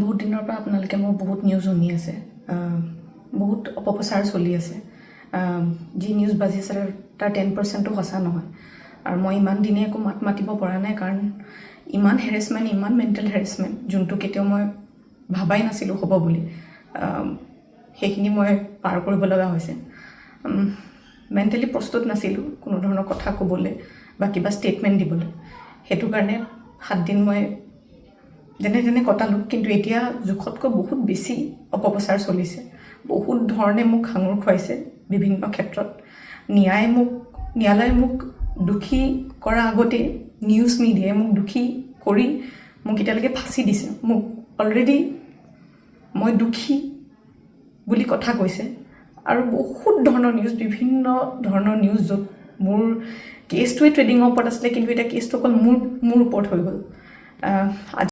বহুত দিনৰ পৰা আপোনালোকে মোৰ বহুত নিউজ শুনি আছে। বহুত অপপ্ৰচাৰ চলি আছে। যি নিউজ বাজি আছে, তাৰ 10%-ও সঁচা নহয়। আৰু মই ইমান দিনে একো মাত মাতিব পৰা নাই, কাৰণ ইমান হেৰেছমেণ্ট, ইমান মেণ্টেল হেৰেছমেণ্ট, যোনটো কেতিয়াও মই ভাবাই নাছিলোঁ হ'ব বুলি, সেইখিনি মই পাৰ কৰিব লগা হৈছে। মেণ্টেলি প্ৰস্তুত নাছিলোঁ কোনো ধৰণৰ কথা ক'বলৈ বা কিবা ষ্টেটমেণ্ট দিবলৈ। সেইটো কাৰণে 7 দিন মই যেনে তেনে কটালোঁ। কিন্তু এতিয়া জোখতকৈ বহুত বেছি অপপ্ৰচাৰ চলিছে। বহুত ধৰণে মোক সাঙুৰ খুৱাইছে বিভিন্ন ক্ষেত্ৰত। ন্যায়ালয়ে মোক দোষী কৰাৰ আগতেই নিউজ মিডিয়াই মোক দোষী কৰি মোক এতিয়ালৈকে ফাঁচি দিছে। মোক অলৰেডি মই দোষী বুলি কথা কৈছে। আৰু বহুত ধৰণৰ নিউজ, বিভিন্ন ধৰণৰ নিউজ, য'ত মোৰ কেছটোৱে ট্ৰেডিঙৰ ওপৰত আছিলে, কিন্তু এতিয়া কেছটো অকল মোৰ ওপৰত হৈ গ'ল। আজি